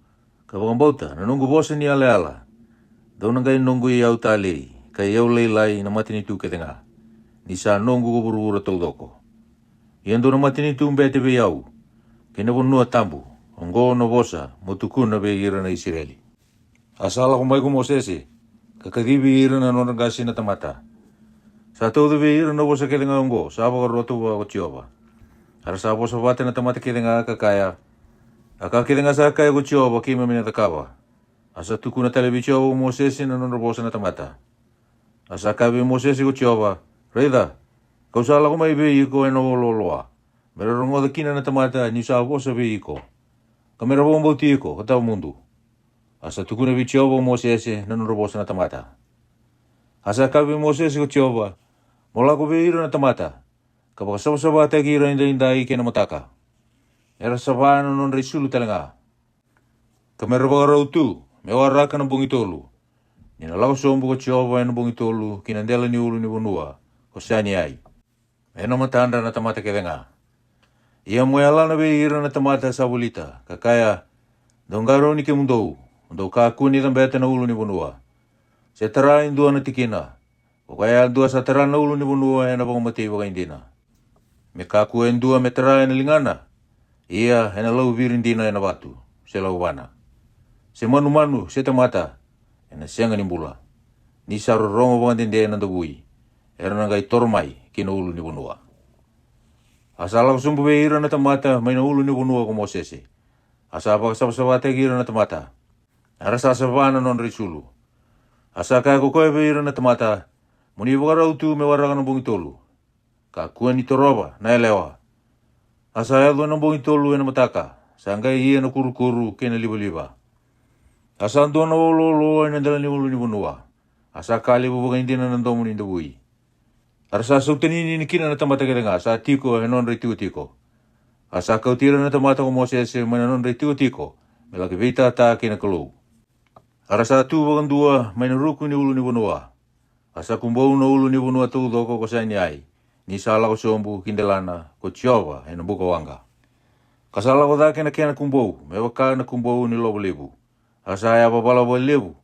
ka vakabauta na noqu vosa ni yalayala, dou na qai noqu i au talei, ka i au lailai na matanitu kece ga, ni sa noqu ko vuravura taucoko. Ia dou na matanitu bete vei au, kei na vanua tabu. Oqo na vosa mo tukuna vei ira na Isireli. A sa lako mai ko Mosese, ka kacivi ira na nodra qase na tamata. Sa tauca vei ira na vosa kece ga oqo sa vakarota vua ko Jiova. A ra sa vosa vata na tamata kece ga, ka kaya, A ka kece ga sa kaya ko Jiova, keimami na cakava. A sa tukuna tale vei Jiova ko Mosese na nodra vosa na tamata. A sa kaya vei Mosese ko Jiova, Raica, ka'u sa lako mai vei iko e na olooloa, me ra rogoca kina na tamata ni'u sa vosa vei iko, ka me ra vakabauti iko ka tawa mudu. A sa tukuna vei Jiova ko Mosese na nodra vosa na tamata. A sa kaya vei Mosese ko Jiova, Mo lako vei ira na tamata, ka vakasavasavataki ira edaidai kei na mataka. Era sava na nodra isulu tale ga, ka me ra vakarau tu me waraka na bogi tolu. Ni na lako sobu ko Jiova e na bogi tolu ki na dela ni ulu ni vanua ko Saineai, e na matadra na tamata kece ga. Ia mo yalana vei ira na tamata sa volita, ka kaya, Dou qarauni kemudou, dou kakua ni cabeta na ulu ni vanua, se tara e dua na tikina. Ko koya yadua sa tara na ulu ni vanua e na vakamatei vakaidina. Me kakua e dua me tara e na ligana, ia e na lauviri dina e na vatu, se lauvana, se manumanu, se tamata, e na sega ni bula. Ni sa rorogo vakadede na davui, era na qai toro mai ki na ulu ni vanua. A sa lako sobu vei ira na tamata mai na ulu ni vanua ko Mosese. A sa vakasavasavataki ira na tamata, a ra sa sava na nodra isulu. A sa kaya ko koya vei ira na tamata, Mo ni vakarau tu me waraka na bogi tolu, kakua ni torova na yalewa. A sa yaco na bogi tolu e na mataka, sa qai ia na kurukuru kei na livaliva. A sa dua na olooloa e na dela ni ulu ni vanua. A sa ka levu vakaidina na domo ni davui. A ra sa sautanini kina na tamata kece ga sa tiko e nodra itikotiko. A sa kauti ira na tamata ko Mosese mai na nodra itikotiko me laki veitata kei na Kalou. A ra sa tu vakadua mai na ruku ni ulu ni vanua. A sa kubou na ulu ni vanua taucoko ko Saineai, ni sa lako sobu ki delana ko Jiova e na buka waqa. Ka sa lako cake na kena kubou me vaka na kubou ni lovo levu. A sa yavavala vakalevu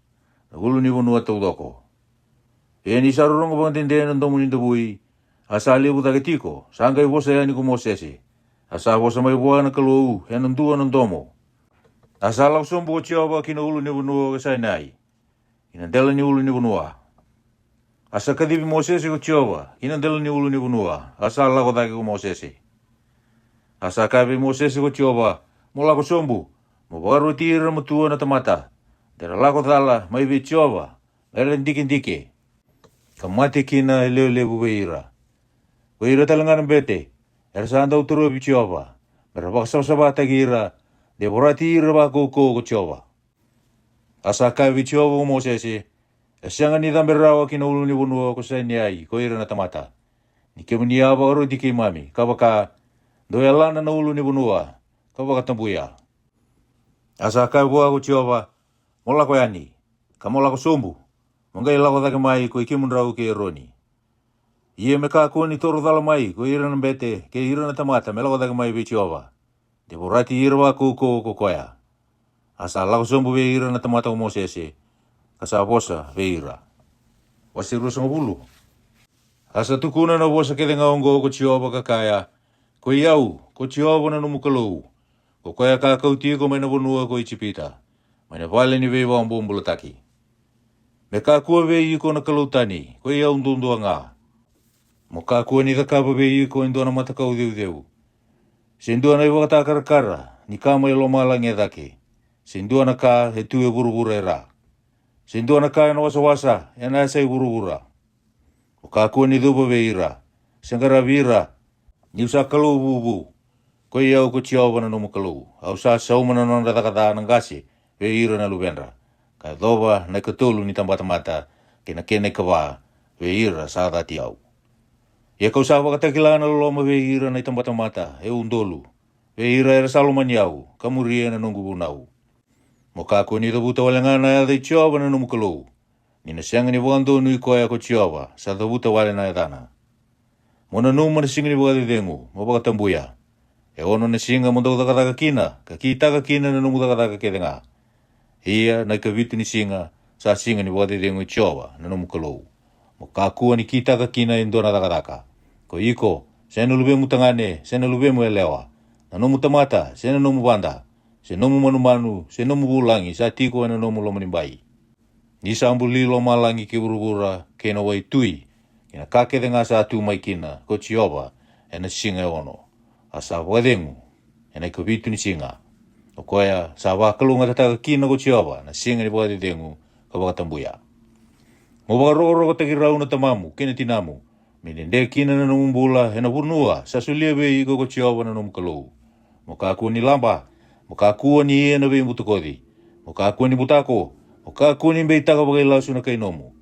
na ulu ni vanua taucoko. Ia ni sa rorogo vakadede na domo ni davui, a sa levu cake tiko, sa qai vosa yani ko Mosese. A sa vosa mai vua na Kalou e na dua na domo. A sa lako sobu ko Jiova ki na ulu ni vanua ko Saineai, ki na dela ni ulu ni vanua. A sa kacivi Mosese ko Jiova ki na dela ni ulu ni vanua, a sa lako cake ko Mosese. A sa kaya vei Mosese ko Jiova, Mo lako sobu, mo vakaroti ira matua na tamata, de ra lako cala mai vei Jiova, me ra dikidiki, ka mate kina e lewe levu vei ira. Ko ira tale ga na bete era sa dau torovi Jiova, me ra vakasavasavataki ira, de vorati ira vakaukauwa ko Jiova. A sa kaya vei Jiova ko Mosese, E sega ni cabe rawa ki na ulu ni vanua ko Saineai ko ira na tamata, ni kemuni a vakaroti keimami, ka vaka, Dou yalana na ulu ni vanua, ka vakatabuya. A sa kaya vua ko Jiova, Mo lako yani, ka mo lako sobu, mo qai lako cake mai ko i kemudrau kei Eroni. Ia me kakua ni toro cala mai ko ira na bete kei ira na tamata me lako cake mai vei Jiova, de vorati ira vakaukauwa ko koya. A sa lako sobu vei ira na tamata ko Mosese, ka sa vosa vei ira. Wase ruasagavulu. A sa tukuna na vosa kece ga oqo ko Jiova ka kaya, Koi au ko Jiova na nomu Kalou, ko koya ka kauti iko mai na vanua ko Ijipita, mai na vale ni veivakabobulataki. Me kakua vei iko na kalou tani, koi au duadua ga. Mo kakua ni cakava vei iko e dua na matakau ceuceu, se dua na ivakatakarakara ni ka mai lomalagi e cake, se dua na ka e tu e vuravura e ra, se dua na ka ena wasawasa ena yasa i vuravura. Mo kakua ni cuva vei ira, se qaravi ira, ni'u sa Kalou vuvu. Koi au ko Jiova na nomu Kalou, au sa sauma na nodra caka ca na qase vei ira na luvedra, ka yacova na ikatolu ni tabatamata kei na kena ikava vei ira sa cati au. Ia ka'u sa vakatakila na loloma vei ira na itabatamata e udolu, vei ira era sa lomani au ka muria na noqu vunau. Mo kakua ni cavuta wale ga na yaca i Jiova na nomu Kalou, ni na sega ni vakadonui koya ko Jiova sa cavuta wale na yacana. Mo nanuma na siga ni vakacecegu mo vakatabuya. E ono na siga mo dau cakacaka kina ka kitaka kina na nomu cakacaka kece ga. Ia na ikavitu ni siga sa siga ni vakacecegu i Jiova na nomu Kalou, mo kakua ni kitaka kina e dua na cakacaka, ko iko, se na luvemu tagane se na luvemu yalewa, na nomu tamata se na nomu vada, se nomu manumanu se nomu vulagi sa tiko ena nomu lomanibai. Ni sa buli lomalagi kei vuravura kei na waitui kei na ka kece ga sa tu mai kina ko Jiova ena siga e ono, a sa vakacegu ena ikavitu ni siga. O koya sa vakalougatataka kina ko Jiova na siga ni vakacecegu ka vakatabuya. Mo vakarokorokotaki rau na tamamu kei na tinamu, me dede kina na nomu bula ena vanua sa solia vei iko ko Jiova na nomu Kalou. Mo kakua ni laba, mo kakua ni ia na veibutakoci, mo kakua ni butako, mo kakua ni beitaka vakailasu na kai nomu,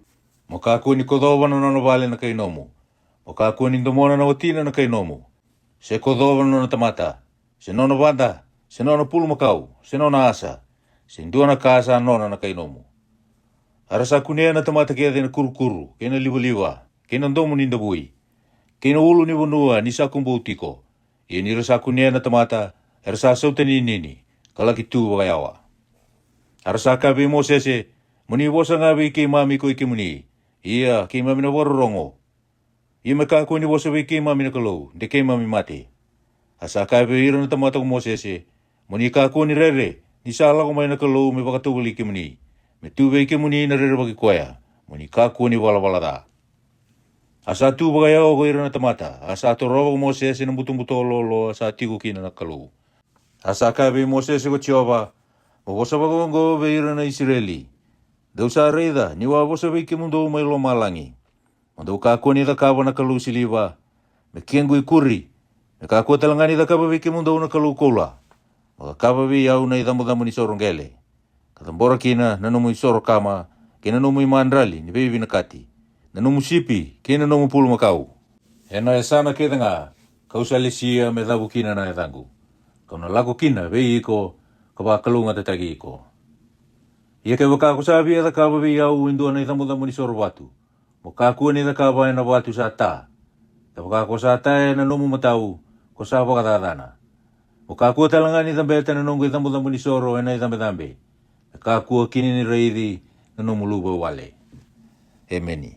mo kakua ni kocova na nona vale na kai nomu, mo kakua ni domona na watina na kai nomu, se kocova na nona tamata, se nona vada, se nona pulumakau, se nona asa, se dua na ka sa nona na kai nomu. A ra sa kunea na tamata kece na kurukuru kei na livaliva kei na domo ni davui, kei na ulu ni vanua ni sa kubou tiko. Ia ni ra sa kunea na tamata, era sa sautaninini ka laki tu vakayawa. A ra sa kaya vei Mosese, Mo ni vosa ga vei keimami koi kemuni, ia keimami na vakarorogo. Ia me kakua ni vosa vei keimami na Kalou de keimami mate. A sa kaya vei ira na tamata ko Mosese, Mo ni kakua ni rere, ni sa lako mai na Kalou me vakatovolei kemuni, me tu vei kemuni na rerevaki koya, mo ni kakua ni valavala ca. A sa tu vakayawa ko ira na tamata, a sa torova ko Mosese na butobuto loaloa sa tiko kina na Kalou. A sa kaya vei Mosese ko Jiova, Mo vosa vakaoqo vei ira na Isireli, Dou sa raica ni'u a vosa vei kemudou mai lomalagi. Mo dou kakua ni cakava na kalou siliva, me kequ ikuri, me kakua tale ga ni cakava vei kemudou na kalou koula. Mo cakava vei au na icabocabo ni soro qele, ka cabora kina na nomu isoro kama, kei na nomu imadrali ni veivinakati, na nomu sipi kei na nomu pulumakau. Ena yasana kece ga ka'u sa lesia me cavu kina na yacaqu, ka'u na lako kina vei iko ka vakalougatataki iko. Ia kevaka ko sa via cakava vei au e dua na icabocabo ni soro vatu, mo kakua ni cakava ena vatu sa ta. Kevaka ko sa ta ena nomu matau, ko sa vakacacana. Mo kakua tale ga ni cabeta na noqu icabocabo ni soro ena icabecabe, me kakua kina ni raici na nomu luvawale. Emeni.